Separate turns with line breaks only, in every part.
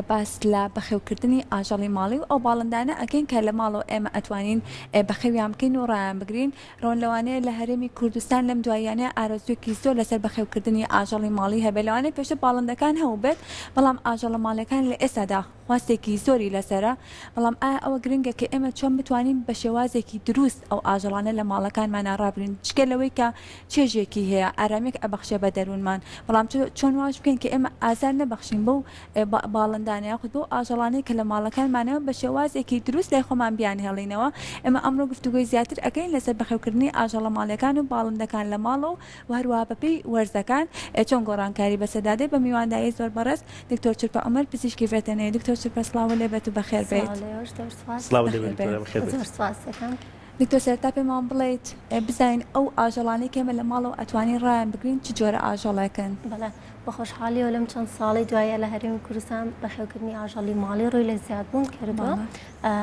باس لە بەخێوکردنی ئاژەڵی ماڵی و ئەو باڵندانە ئەکەین کە لە ماڵەوە ئێمە ئەتوانین بەخێویان بکەین و ڕایان بگرین. ڕۆن لەوانەیە لە هەرێمی کوردستان لەم دواییانە ئارەزوویەکی زۆر لەسەر بەخێوکردنی ئاژەڵی ماڵی هەبێت، لەوانەیە پێشتر باڵندەکان هەبووبێت، بەڵام ئاژەڵە ماڵیەکان لە ئێستادا خواستێکی زۆری لەسەرە، بەڵام ئایا ئەوە گرنگە کە ئێمە چۆن بتوانین بە شێوازێکی دروست ئەو ئاژەڵانە لە ماڵەکانمانا ڕابگرین، جگە لەوەی کە چێژێکی هەیە، ئارامیەک ئەبەخشێ بە دەروونمان، بەڵام چۆن واش بکەین کە ئێمە ئازار نەبەخشین بەو باڵندانە یاخود بەو ئاژەڵانەی کە لە ماڵەکانمانەوە بە شێوازێکی دروست لای خۆمان بیانهێڵینەوە. ئێمە ئەمڕۆ گفتوگۆی زیاتر ئەکەین لەسەر بەخێوکردنی ئاژەڵە ماڵیەکان و باڵندەکان لە ماڵەوە و هەروەها بەپێی وەرزەکان چۆن گۆڕانکاری بەسەردا دێت بە میوانداری زۆر بەڕێز دکتۆر چرپە عومەر پزیشکی ڤێتەرنەری. دکتۆر چرپە سڵاوو لێ بێت و بەخێر بێیت.
سڵاو لێوەش زۆر سوپاس.
سڵاو لێ بێت دکتۆرە بەخێر بێیت.
زۆر سوپاس دەکەم.
دکتۆر سەرەتا پێمان بڵێیت بزانین ئەو ئاژەڵانەی کە ئێمە لە ماڵەوە ئەتوانین ڕایان بگرین چ جۆرە ئاژەڵێکن؟
بەڵێ بە خۆشحاڵیەوە لەم چەند ساڵەی دوایە لە هەرێمی کوردستان بەخێوکردنی ئاژەڵی ماڵی ڕووی لە زیادبوون کردووە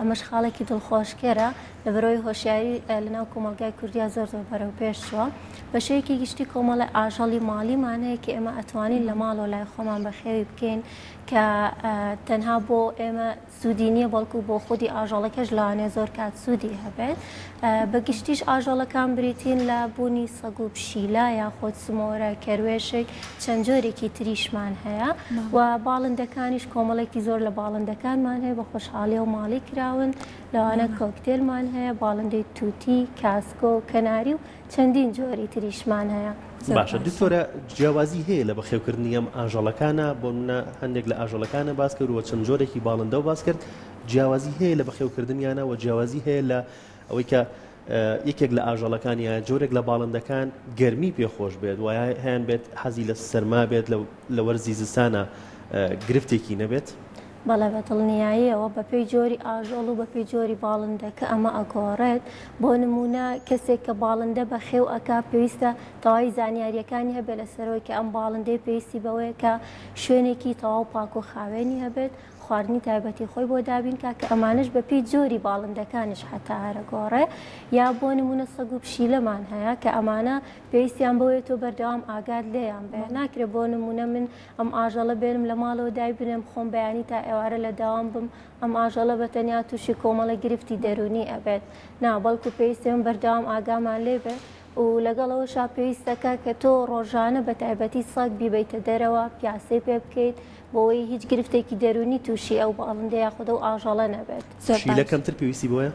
ئەمەش خاڵێکی دڵخۆشکەرە لەبەرئەوەی هۆشیاری لەناو کۆمەڵگای کوردیا زۆر زۆر بەرەو پێش چووە بە شێوەیەکی گشتی کۆمەڵی ئاژەڵی ماڵیمان هەیە کە ئێمە ئەتوانین لە ماڵەوە لای خۆمان بەخێوی بکەین کە تەنها بۆ ئێمە سوودی نییە بەڵکو بۆ خودی ئاژەڵەکەش لەوانەیە زۆر کات سوودی هەبێت بە گشتیش ئاژەڵەکان بریتین لە بوونی سەگ و پشیلە یاخود سمۆرە کەروێشک چەند جۆرێکی تریشمان هەیە و باڵندەکانیش کۆمەڵێکی زۆر لە باڵندەکانمان هەیە بە خۆشحاڵیەوە ماڵی کراون لەوانە کۆکتێلمان هەیە باڵندەی توتی کاسکۆ کەناری و چەندین جۆری تریشمان هەیە.
باشە دکتۆرە جیاوازی هەیە لە بەخێوکردنی ئەم ئاژەڵەکانە بۆ منە هەندێک لە ئاژەڵەکانە باس کرد و چەند جۆرێکی باڵندە و باس کرد جیاوازی هەیە لە بەخێوکردنیانە و جیاوازی هەیە لە ئەوەی کە یەکێک لە ئاژەڵەکان یا جۆرێک لە باڵندەکان گەرمی پێخۆش بێت و هەیان بێت حەزی لە سەرما بێت لە وەرزی زستانە گرفتێکی نەبێت؟
بەڵێ بە دڵنیاییەوە بەپێی جۆری ئاژەڵ و بەپێی جۆری باڵندەکە ئەمە ئەگۆڕێت، بۆ نموونە کەسێک کە باڵندە بەخێو ئەکا پێویستە تەواوی زانیارییەکانی هەبێت لەسەرەوەی کە ئەم باڵندەیە پێویستی بەوەیە کە شوێنێکی تەواو پاک و خاوێنی هەبێت، خواردنی تایبەتی خۆی بۆ دابین کا کە ئەمانەش بەپێی جۆری باڵندەکانیش حەتا هەرەگۆڕێ یا بۆ نموونە سەگ و پشیلەمان هەیە کە ئەمانە پێویستیان بەوەیە تۆ بەردەوام ئاگات لێیان بێ ناکرێ بۆ نموونە من ئەم ئاژەڵە بێنم لە ماڵەوە دایبنێم خۆم بەیانی تا ئێوارە لە داوام بم ئەم ئاژەڵە بە تەنیا تووشی کۆمەڵێک گرفتی دەروونی ئەبێت نا بەڵکو پێویستە ئێمە بەردەوام ئاگامان لێ بێ و لەگەڵ ئەوەشا پێویستەکە کە تۆ ڕۆژانە بە تایبەتی سەگ بیبەیتە دەرەوە پیاسەی پێ بکەیت بۆی هیچ گرفتێکی دەروونی تووشی ئەو باڵندە یاخود ئەو ئاژەڵە نەبێت.
پشیلە کەمتر پێویستی بۆیە؟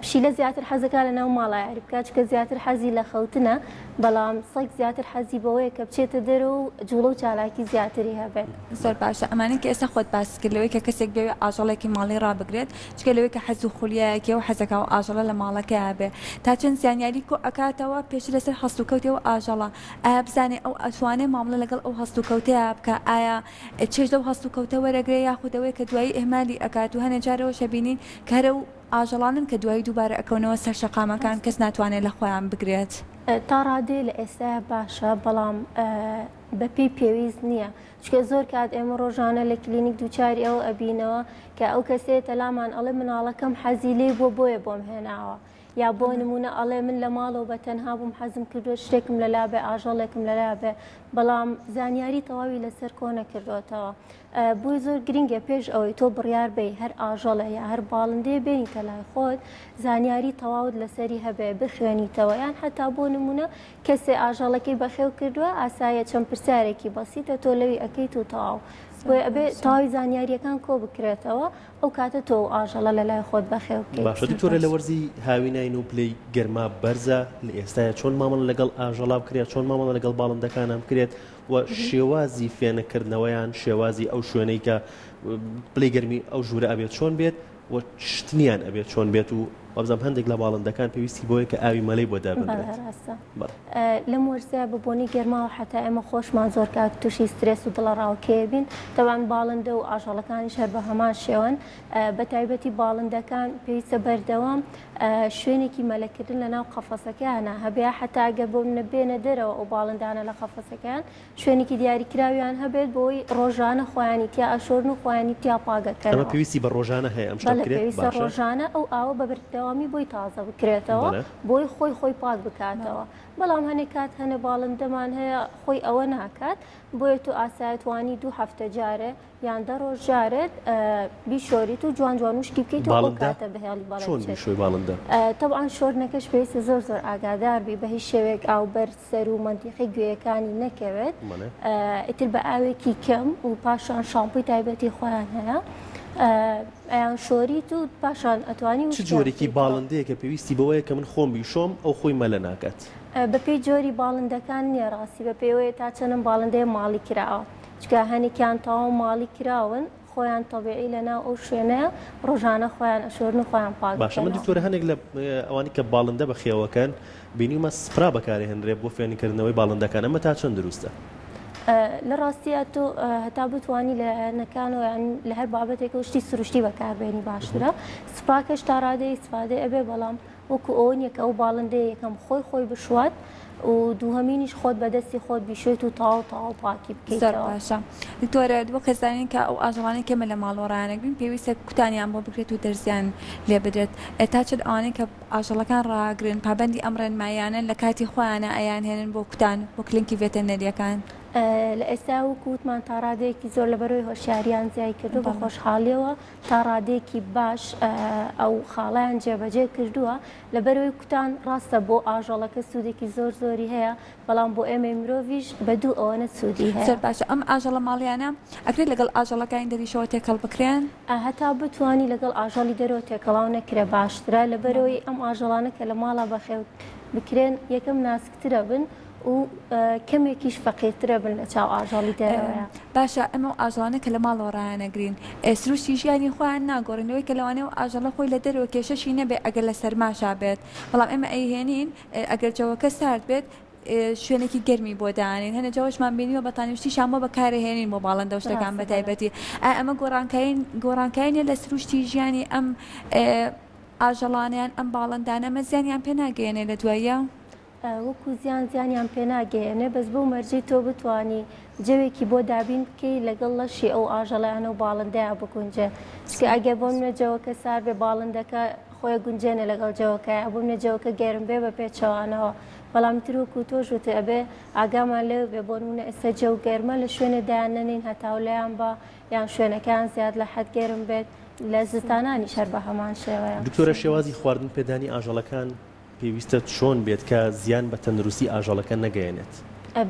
پشیلە زیاتر حەزەکا لەناو ماڵا یاری بکات چونکە زیاتر حەزی لە خەوتنە بەڵام سەگ زیاتر حەزی بەوەیە کە بچێتە دەرەوە و جوڵە و چالاکی زیاتری هەبێت.
زۆر باشە ئەمانەی کە ئێستا خۆت باست کرد لەوەی کە کەسێک بێوێ ئاژەڵێکی ماڵی ڕابگرێت جگە لەوەی کە حەز و خولیایەکیە و حەزەکا ئەو ئاژەڵە لە ماڵەکەیا بێ تا چەند زانیاری کۆ ئەکاتەوە پێشتر لەسەر هەڵسوکەوتی ئەو ئاژەڵە ئایا بزانێ ئەو ئەتوانێ مامڵە لەگەڵ ئەو هەڵسوکەوتەیا بکا ئایا چێژ لەو هەڵسوکەوتە وەرەگرێ یاخود ئەوەیە کە دوایی ئیهمالی ئەکات و هەنێ جار ئەوەش ئەبینین کە هەر ئەو ئاژەڵانەن کە دوایی دووبارە ئەکەونەوە سەر شەقامەکان کەس ناتوانێ لە خۆیان بگرێت.
تا ڕادەیە لە ئێستایا باشە بەڵام بە پێی پێویست نییە چونکە زۆر کات ئێمە ڕۆژانە لە کلینیک دووچاری ئەوە ئەبینەوە کە ئەو کەسەیە لامان ئەڵێ مناڵەکەم حەزی لێی بووە بۆیە بۆم هێناوە یا بۆ نموونە ئەڵێ من لە ماڵەوە بە تەنها بووم حەزم کردووە شتێکم لەلا بێ ئاژەڵێکم لەلا بێ بەڵام زانیاری تەواوی لەسەر کۆ نەکردوێتەوە بۆی زۆر گرنگە پێش ئەوەی تۆ بڕیار بی هەر ئاژەڵە یا هەر باڵندەیە بێنیتە لای خۆت زانیاری تەواوت لەسەری هەبێ بخوێنیتەوە یان حتا بۆ نمونە کەسێ ئاژەڵەکەی بەخێو کردووە ئاسایە چەند پرسیارێکی بەسیتە تۆ لەوی ئەەکەیت و تەواو بۆیە ئەبێ تەواوی زانیاریەکان کۆ بکرێتەوە ئەو کاتە تۆ ئەو ئاژەڵە لە لای خۆت بەخێو بکەیت.
باشە دکتۆرە لە وەرزی هاویناین و پلەی گەرما بەرزە لە ئێستایا چۆن مامەڵە لەگەڵ ئاژەڵا بکرێت چۆن مامەڵە لەگەڵ باڵندەکانا بکرێت و شێوازی فێنککردنەوەیان شێوازی ئەو شوێنەی کە پلەی گەرمی ئەو ژوورە ئەبێت چۆن بێت و شتنیان ئەبێت چۆن بێت و وابزانم هەندێک لە باڵندەکان پێویستی بۆیە کە ئاوی مەلەی بۆ دابنرێت.
ڕاستە لەم وەرزە بە بۆنەی گەرماوە حەتا ئێمە خۆشمان زۆر کات تووشی سترێس و دڵەڕاوکێ بین تەبعەن باڵندە و ئاژەڵەکانیش هەر بە هەمان شێوەن بە تایبەتی باڵندەکان پێویستە بەردەوام شوێنێکی مەلەکردن لە ناو قەفەسەکەیانە هەبێ حەتا ئەگەر بۆ منە بێنە دەرەوە ئەو باڵندانە لە قەفەسەکەیان شوێنێکی دیاریکراویان هەبێت بۆی ڕۆژانە خۆیانی تیا ئەشۆرن و خۆیانی تیا
پاک ئەکەنەوە. ئەمە پێویستی بە ڕۆژانە هەیە ئەم شتە بکرێت؟
بەڵێ پێویستە ڕۆژانە ئەو ئاوە بە بەردەوام. بەردەوامی بۆی تازە بکرێتەوە بۆی خۆی خۆی پاک بکاتەوە بەڵام هەنێک کات هەنێ باڵندەمان هەیە خۆی ئەوە ناکات بۆیە تۆ ئاسایە توانی دوو هەفتە جارێ یان دە ڕۆژ جارێت بیشۆریت و جوان جوان وشکی بکەیت و ئەو
باڵندە
کاتە بهێڵی بەڵێ
چۆن
بچێت
بیشۆی باڵندە؟
تەبعەن شۆردنەکەش پێویستە زۆر زۆر ئاگادار بی بە هیچ شێوەیەک ئاو بەر سەر و مەنتیقەی گوێیەکانی نەکەوێت
بەڵێ.
ئیتر بە ئاوێکی کەم و پاشان شامپۆی تایبەتی خۆیان هەیە ئەیان شۆریت و پاشان ئەتوانی
چ
وشکیان
جۆرێکی
بکەیتەوە.
باڵندەیەکە پێویستی بەوەیە کە من خۆم بیشۆم ئەو خۆی مەلە ناکات؟
بەپێی جۆری باڵندەکان نییە ڕاستی بەپێی ئەوەیە تا چەنم باڵندەیە ماڵی کراوە چونکە هەنێکیان تەواو ماڵی کراون خۆیان تەبیعی لەناو ئەو شوێنەیە ڕۆژانە خۆیان ئەشۆرن و خۆیان پاک
باشە من
دەکەنەوە.
دکتۆرە هەنێک لە ئەوانی کە باڵندە بەخێوەکەن بینیومە سپرا بەکارەهێنرێ بۆ فێنکردنەوەی باڵندەکان ئەمە تا چەند دروستە؟
لە ڕاستیا تۆ هەتا بتوانی لە لایەنەکانەوە یان لە هەر بابەتێکەوە شتی سروشتی بەکاربێنی باشترە سپراکەش تا ڕادەیەک ئیسفادەی ئەبێ بەڵام وەکو ئەوە نیە کە ئەو باڵندەیە یەکەم خۆی خۆی بشوات و دووهەمینیش خۆت بە دەستی خۆت بیشۆیت و تەواو تەواو پاکی
زۆر
بکەیتەوە.
باشە دکتۆرە وەک ئەزانین کە ئەو ئاژەڵانەی کە ئێمە لە ماڵەوە ڕایانەگرین پێویستە کوتانیان بۆ بکرێت و دەرزیان لێ بدرێت تا چەند ئەوانەی کە ئاژەڵەکان ڕاگرن پابەندی ئەم ڕێنماییانەن لە کاتی خۆیانە ئەیانهێنن بۆ کوتان بۆ کلینکی ڤێتەرنەریەکان؟
لە ئێستا وەکو وتمان تا ڕادەیەکی زۆر لەبەرئەوەی هۆشیاریان زیای کردووە بە
بەڵێ.
خۆشحاڵیەوە تا ڕادەیەکی باش ئەو خاڵەیان جێبەجێ کردووە، لەبەرئەوەی کوتان ڕاستە بۆ ئاژەڵەکە سوودێکی زۆر زۆری هەیە، بەڵام بۆ ئێمەی مرۆڤیش بە دوو ئەوەنە سوودی هەیە.
زۆر باشە ئەم ئاژەڵە ماڵیانە ئەکرێت لەگەڵ ئاژەڵەکانی دەریشەوە تێکەڵ بکرێن؟
هەتا بتوانی لەگەڵ ئاژەڵی دەرەوە تێکەڵاو نەکرێ باشترە، لەبەرئەوەی ئەم ئاژەڵانە کە لە ماڵا بەخێو بکرێن یەکەم ناسکترەبن و کەمێکیش فەقیرترەبن لە چاو ئاژەڵی دەرەوەیا.
باشە ئەم ئەو ئاژەڵانە کە لە ماڵەوە ڕایانەگرین سروشتی ژیانی خۆیان ناگۆڕین لەوەی کە لەوانەیە ئەو ئاژەڵە خۆی لە دەرەوە کێشەشی نەبێ ئەگەر لە سەرماشا بێت بەڵام ئێمە ئەیهێنین ئەگەر جەوەکە سارد بێت شوێنێکی گەرمی بۆ دانین هەنێ جەوەشمان بینیوە بەتانی شتیشان بۆ بەکارهێنین بۆ باڵندە و شتەکان
ڕاستە
بە
بەڵێ.
تایبەتی ئایا ئەمە گۆڕانکاری گۆڕانکاری نیە لە سروشتی ژیانی ئەم ئاژەڵانە یان ئەم باڵندانە ئەمە زیانیان پێ ناگەیەنێ لە دواییا؟
وەکو زیان زیانیان پێ ناگەیەنێ بەس بەو مەرجەی تۆ بتوانی جەوێکی بۆ دابین بکەی لەگەڵ لەشی ئەو ئاژەڵەیان و باڵندەیا بگونجێ چونکە ئەگەر بۆ منە جەوەکە سار بێ باڵندەکە خۆی گونجێنێ لەگەڵ جەوەکەیا بۆ منە جەوەکە گەرم بێ بە پێچەوانەوە بەڵام تر وەکو تۆش وتت ئەبێ ئاگامان لێ بێ بۆ نمونە ئێستا جەو گەرمە لە شوێنێ دایان نەنێین هەتاو لێیان با یان شوێنەکەیان زیاد لە حەد گەرم بێت لە زستانانیش هەر بە هەمان شێوەیە.
دکتۆرە شێوازی خواردن پێدانی ئاژەڵەکان پێویستە چۆن بێت کە زیان بە تەندروستی ئاژەڵەکە نەگەیەنێت؟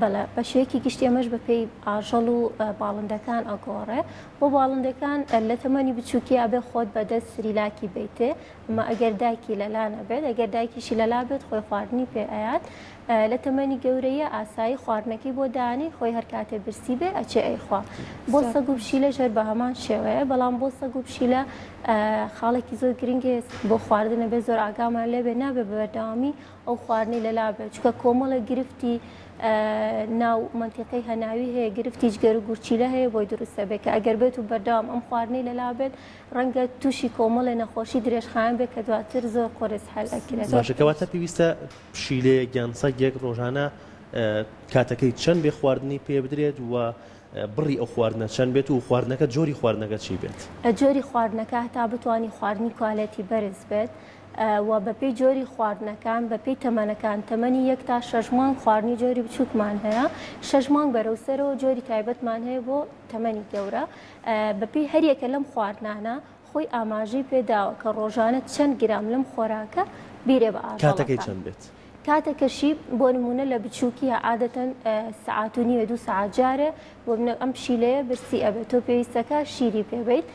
بەڵێ، بە شێوەیەکی گشتی ئەمەش بە پێی ئاژەڵ و باڵندەکان ئەگۆڕێ. بۆ باڵندەکان لە تەمەنی بچووکی ئەبێ خۆت بە دەست سریلاکی بەیتێ، ئەمە ئەگەر دایکی لەلا نەبێت، ئەگەر دایکیشی لەلا بێت خۆی خواردنی پێ ئەیات. لە تەمەنی گەورەیە ئاسایی خواردنەکەی بۆ دانێی خۆی هەر کاتێ برسی بێ ئەچێ ئەیخوا. بۆ سەگ و پشیلەش هەر بە هەمان شێوەیە، بەڵام بۆ سەگ و پشیلە خاڵێکی زۆر گرنگ هەیە بۆ خواردن ئەبێ زۆر ئاگامان لێ بێ نابێ بە بەردەوامی ئەو خواردنەی لەلا بێت چونکە کۆمەڵێک گرفتی ناو مەنتیقەی هەناوی هەیە گرفتی جگەر و گورچیلە هەیە بۆی دروستە بێت کە ئەگەر بێت و بەردەوام ئەم خواردنەی لەلا بێت ڕەنگە تووشی کۆمەڵێ نەخۆشی درێژخایەن بێت کە دواتر زۆر قورس حەل ئەکرێت.
باشە کەواتە پێویستە پشیلەیەک یان سەگێک ڕۆژانە کاتەکەی چەند بێ خواردنی پێ بدرێت و بڕی ئەو خواردنە چەند بێت و خواردنەکە جۆری خواردنەکە چی بێت؟
جۆری خواردنەکە هەتا بتوانی خواردنی کوالێتی بەرز بێت و بەپێی جۆری خواردنەکان بەپێی تەمەنەکان تەمەنی یەک تا شەش مانگ خواردنی جۆری بچووکمان هەیە شەش مانگ بەرەو سەرەوە جۆری تایبەتمان هەیە بۆ تەمەنی گەورە بەپێی هەریەکە لەم خواردنانە خۆی ئاماژەی پێداوە کە ڕۆژانە چەند گرام لەم خۆراکە بیرێ بە ئاژەڵەکە.
کاتەکەی چەند بێت؟
کاتەکەشی بۆ نموونە لە بچووکیە عادەتەن سەعات و نیوێ دوو سەعات جارێ بۆ منە ئەم پشیلەیە برسی ئەبێت تۆ پێویستەکە شیری پێ بەیت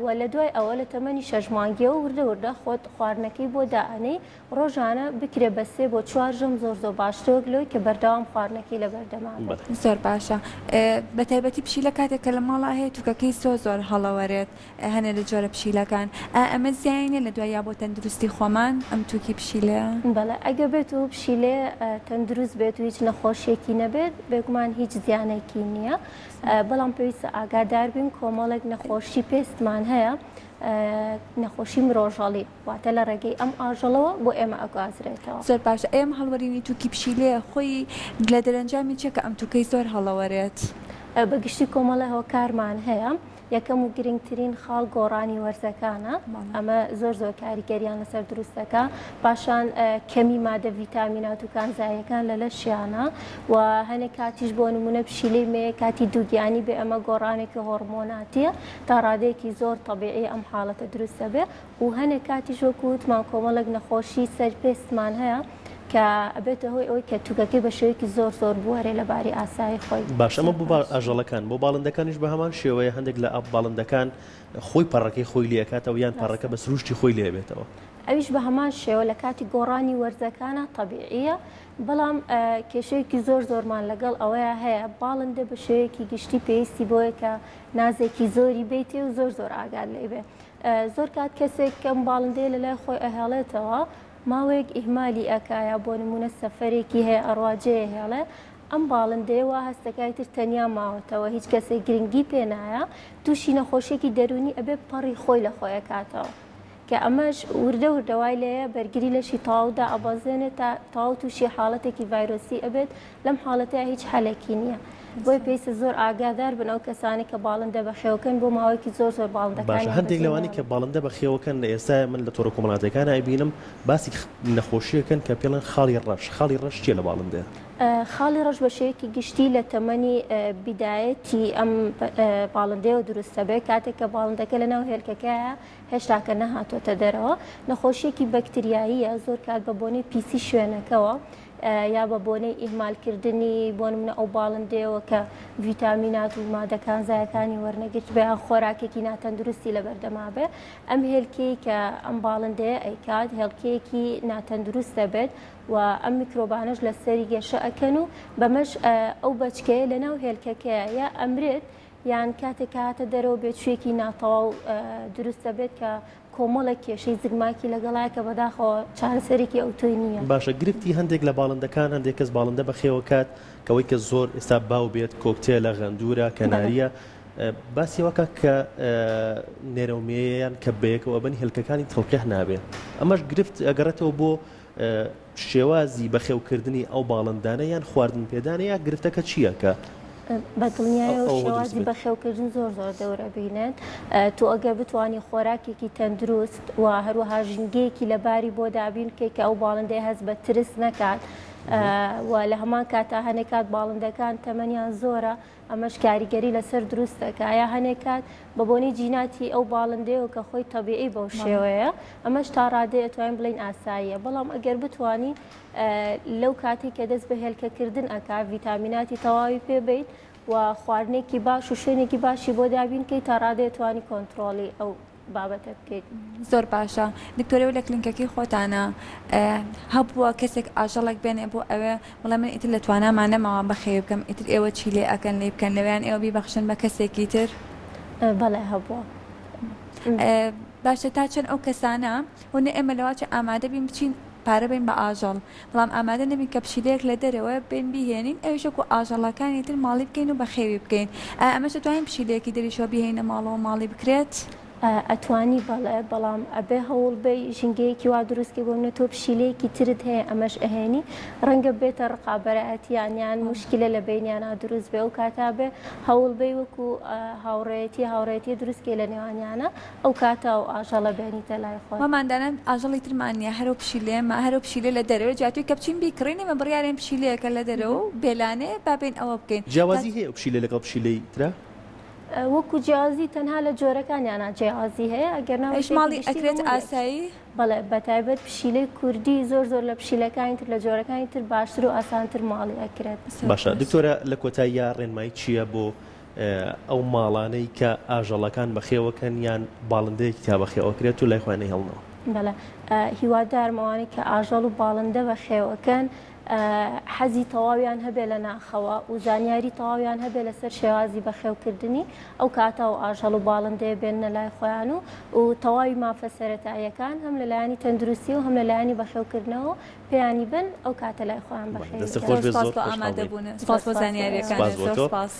و لە دوای ئەوە لە تەمەنی شەش مانگیەوە وردە وردە خۆت خواردنەکەی بۆ دائەنێی ڕۆژانە بکرێ بە سێ بۆ چوار ژەم زۆر زۆر باشترە وەک لەوەی کە بەردەوام خواردنەکەی لەبەردەما بێت.
زۆر باشە بەتایبەتی پشیلە کاتێک کە لە ماڵا هەیە توکەکەی زۆر زۆر هەڵەوەرێت هەنێ لە جۆرە پشیلەکان ئایا ئەمە زیانی نیە لە دواییا بۆ تەندروستی خۆمان ئەم توکی پشیلەیە؟
بەڵێ ئەگەر بێت و پشیلەیە تەندروست بێت و هیچ نەخۆشیەکی نەبێت بێگومان هیچ زیانێکی نییە بەڵام پێویستە ئاگادار بین کۆمەڵێک نەخۆشی پێستمان هەیە نەخۆشی مرۆژەڵی واتە لە ڕێگەی ئەم ئاژەڵەوە بۆ ئێمە ئەگوازرێتەوە.
زۆر باشە ئەی ئەم هەڵوەرینی توکی پشیلەیە خۆی لە دەرەنجامی چیە کە ئەم توکەی زۆر هەڵەوەرێت؟
بە گشتی کۆمەڵێ هۆکارمان هەیە. یەکەم و گرنگترین خاڵ گۆڕانی وەرزەکانە، ئەمە زۆر زۆر کاریگەریان لەسەر دروست دەکا. پاشان کەمی مادە ڤیتامینات و کانزاییەکان لە لەشیانە و هەنێک کاتیش بۆ نمونە پشیلەی مێ کاتی دووگیانی بێ ئەمە گۆڕانێکی هۆڕمۆناتیە تا ڕادەیەکی زۆر تەبیعی ئەم حاڵەتە دروست دەبێ و هەنێک کاتیش وەکو وتمان کۆمەڵێک نەخۆشی سەر پێستمان هەیە کە ئەبێتە هۆی ئەوەی کە توکەکەی بە شێوەیەکی زۆر زۆر بوەرێ لە باری ئاسایی خۆی.
باشە ئەمە بۆ ئاژەڵەکان بۆ باڵندەکانیش بە هەمان شێوەیە هەندێک لە باڵندەکان خۆی پەڕەکەی خۆی لێ ئەکاتەوە یان پەڕەکە بە سروشتی خۆی لێ ئەبێتەوە؟
ئەویش بە هەمان شێوە لە کاتی گۆڕانی وەرزەکانا تەبیعیە بەڵام کێشەیەکی زۆر زۆرمان لەگەڵ ئەوەیا هەیە باڵندە بە شێوەیەکی گشتی پێویستی بۆیە کە نازێکی زۆری بیتێ و زۆر زۆر ئاگات لێ بێ زۆر کات کەسێک کەم باڵندەیە لە لای خۆی ئەهێڵێتەوە ماوەیەک ئیهمالی ئەکا یا بۆ نموونە سەفەرێکی هەیە ئەڕوا جێ هێڵێ ئەم باڵندەیە وا هەستەکا ئیتر تەنیا ماوەتەوە هیچ کەسێک گرنگی پێ نایە تووشی نەخۆشیەکی دەروونی ئەبێ پەڕی خۆی لە خۆی ئەکاتەوە کە ئەمەش وردە وردە وای لێیە بەرگری لەشی تەواو دائەبەزێنێت تا تەواو تووشی حاڵەتێکی ڤایرۆسی ئەبێت لەم حاڵەتەیا هیچ حەلێکی نییە بۆیە پێویستە زۆر ئاگادار بن ئەو کەسانەی کە باڵندە بەخێوەکەن بۆ ماوەیەکی زۆر زۆر
باشە
باڵندەکانیان
هەندێک
بەجێ
لەوانەی کە
ناهێڵن.
باڵندە بەخێوەکەن لە ئێستایا من لە تۆڕە کۆمەڵاتیەکانا ئەیبینم باسی نەخۆشیەکەن کە پێڵێن خاڵی ڕەش خاڵی ڕەش چیە لە باڵندەیا؟
خاڵی ڕەش بە شێوەیەکی گشتی لە تەمەنی بیدایەتی ئەم باڵندەیەوە دروست دەبێت کاتێک کە باڵندەکە لەناو هێلکەکەیە هێشتاکە نەهاتۆتە دەرەوە نەخۆشیەکی بەکتریاییە زۆر کات بە بۆنەی پیسی شوێنەکەوە یا بە بۆنەی ئیهمالکردنی بۆ نمونە ئەو باڵندەیەوە کە ڤیتامینات و مادە کانزایەکانی وەرنەگرتبێ یان خۆراکێکی ناتەندروستی لەبەردەما بێ ئەم هێلکەی کە ئەم باڵندەیە ئەیکات هێڵکەیەکی ناتەندروست دەبێت و ئەم میکرۆبانەش لەسەری گەشە ئەکەن و بەمەش ئەو بەچکەیە لەناو هێلکەکەیە یا ئەمرێت یان کاتێک کە هاتە دەرەوە بێچوویەکی ناتەواو دروست دەبێت کە کۆمەڵێک کێشەی زگماکی لەگەڵایە کە بەداخەوە چارەسەرێکی ئەوتۆی نییە.
باشە گرفتی هەندێک لە باڵندەکان هەندێک کەس باڵندە بەخێوەکات کەوەی کە زۆر ئێستا باو بێت کۆکتێلە غەندورە کەناریە باسی ئەوە کە کە نێرەو مێیان کە بەیەکەوە ئەبن هێلکەکانی تەڵقیح نابێ ئەمەش گرفت ئەگەڕێتەوە بۆ شێوازی بەخێوکردنی ئەو باڵندانە یان خواردن پێدانە یا گرفتەکە چییە کە
بە دڵنیایەوە شێوازی بەخێوکردن زۆر زۆر دەور ئەبینێت تۆ ئەگەر بتوانی خۆراکێکی تەندروست و هەروەها ژینگەیەکی لەباری بۆ دابین بکەیت کە ئەو باڵندەیە هەست بە ترس نەکات و لە هەمان کاتا هەنێک کات باڵندەکان تەمەنیان زۆرە ئەمەش کاریگەری لەسەر دروست دەکا یا هەنێک کات بە بۆنەی جیناتی ئەو باڵندەیەوە کە خۆی تەبیعی بەو شێوەیە ئەمەش تا ڕادەیە ئەتوانین بڵێین ئاساییە بەڵام ئەگەر بتوانی لەو کاتێک کە دەست بە هێلکەکردن ئەکا ڤیتامیناتی تەواوی پێ بیت و خواردنێکی باش و شوێنێکی باشی بۆ دابین کەی تا ڕادەیە توانی کۆنترۆڵی ئەو بابەتە بکەیت.
زۆر باشە دکتۆر ئێوە لە کلینکەکەی خۆتانە هەبووە کەسێک ئاژەڵێک بێنێ بۆ ئەوێ بڵێ من ئیتر لە تواناما نەماوە بەخێوی بکەم ئیتر ئێوە چی لێ ئەکەن لێی بکەن لەوێ یان ئێوە بیبەخشن بە کەسێکی تر؟
بەڵێ هەبووە.
باشە تا چەند ئەو کەسانە هونە ئێمە لەواچە ئامادە بین بچین پارە بەین بە ئاژەڵ بەڵام ئامادە نەبین کە پشیلەیەک لە دەرەوە بێن بیهێنین ئەویش وەکو ئاژەڵەکانی تر ماڵی بکەین و بەخێوی بکەین ئایا ئەمەش دەتوانین پشیلەیەکی دەریشەوە بیهێنینە ماڵەوە ماڵی بکرێت؟
ئەتوانی بەڵێ بەڵام ئەبێ هەوڵ بەی ژینگەیەکی وا دروست کەی بۆ منە تۆ پشیلەیەکی ترت هەیە ئەمەش ئەهێنی ڕەنگە بێتە ڕقابەرایەتیان یان موشکیلە لە بەینیانا دروست بێ ئەو کاتە بێ هەوڵ بەی وەکو هاوڕێیەتی هاوڕێیەتی دروست کەی لە نێوانیانا ئەو کاتە ئەو ئاژەڵە بێنیتە لای خۆت.
وامان دانا ئاژەڵی ترمان نیە هەر ئەو پشیلەیە ما هەر ئەو پشیلەیە لە دەرەوە جیاتوی کە بچین بیکڕین ئێمە بڕیارێن پشیلەیەکە لە دەرەوە و بێلانەیە با بێین ئەوە بکەین تا
جیاوازی هەیە ئەو پشیلە لەگەڵ پشیلەی ترا؟
وەکو جیاوازی تەنها لە جۆرەکانیانا جیاوازی هەیە ئەگەرنا بە
ئەویش
شێوەیەکی
ماڵی
گشتی
ئەکرێت
هەموو یەک شتن.
ئاسایی؟
بەڵێ بەتایبەت پشیلەی کوردی زۆر زۆر لە پشیلەکانی تر لە جۆرەکانی تر باشتر و ئاسانتر ماڵی ئەکرێت.
زۆر
باشە
باش.
دکتۆرە لە کۆتاییا ڕێنمایی چییە بۆ ئەو ماڵانەی کە ئاژەڵەکان بەخێوەکەن یان باڵندەیەکی تیا بەخێوەکرێت و لای خۆیان ئەیهێڵنەوە؟
بەڵێ هیوادارم ئەوانەی کە ئاژەڵ و باڵندە بەخێوەکەن حەزی تەواویان هەبێ لە ناخەوە و زانیاری تەواویان هەبێ لەسەر شێوازی بەخێوکردنی ئەو کاتە و ئاژەڵ و باڵندەیە بێننە لای خۆیان و و تەواوی مافە سەرەتاییەکان هەم لە لایەنی تەندروستی و هەم لە لایەنی بەخێوکردنەوە پێیانی بن ئەو کاتە لای خۆیان بەخێوی
دەستت
بکەن.
خۆش
زۆر
بێت
سپاس
زۆر
بۆ
خۆشحاڵ بووین.
ئامادەبوونت سپاس
زۆر
بۆ
سپاس بۆ ئێوە.
زانیاریەکانت
سپاس بۆ
زۆر
تۆ.
سپاس.